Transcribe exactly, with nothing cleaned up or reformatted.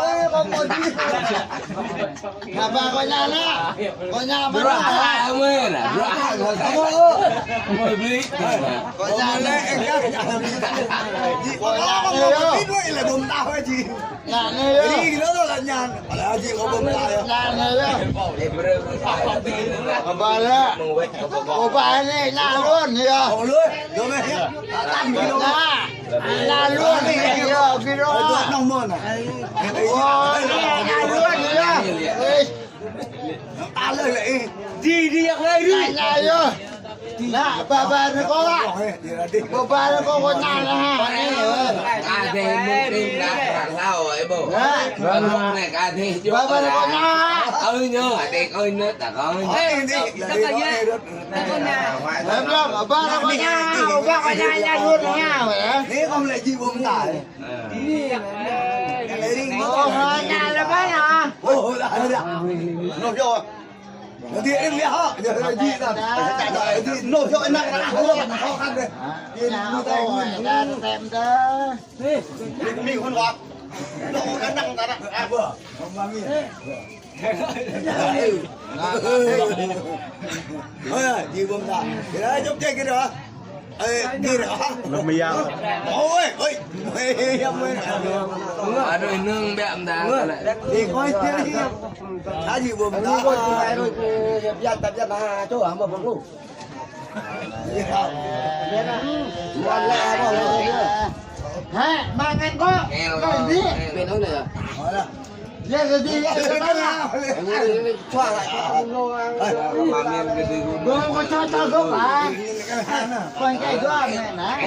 Ơ, kâo mơ̆ dih. Apa kâo ña anai? Kâo ña mơ̆ anai? Bruă hă mơ̆ anai? Bruă hă kâo anai? Mơ̆ bli. Kâo ña anai. Kâo ña anai. Ña anai yơh. Ña anai yơh. Kâo ba lĕ. Kâo ba anai, ña luôn yơh. Ña. Ña luôn yơh, kơ rơ̆. Ơ, ña, ña luôn yơh. Ih. Ña, ña yơh. Nă, ba ba anai kâo lă. Ba ba anai kâo, kâo ña anai. Hă? Ba ba anai kâo ña. Em lăm, ba anai kâo ña. Ba kâo ña, ña luôn ña. Ơ, ña lăm ba anai. Ơ, dah, dah. Nô yơh. Nanti em lihat ha, dia lagi dah. Nô yơh, anai, anai, khó khăn đấy. Đi, đi, đi. Ơ, ơ, đi bơm ta. Kira jop cek kira. Ơ, đi rồi. Ơ, ơ. Ơ, ơ. Aduh, nưng biak mda. Đi coi kira đi. Aji bơm ta. Biar ta biar na, coba hamba bơm lu. Hă, ba ngăn kâo. Kâo đi. Bên đó này à? Yơh, kơ dih, yơh, kơ dih. Bơm kâo čô čô gơ̆p hă? Kâo čô čô mĕ anai.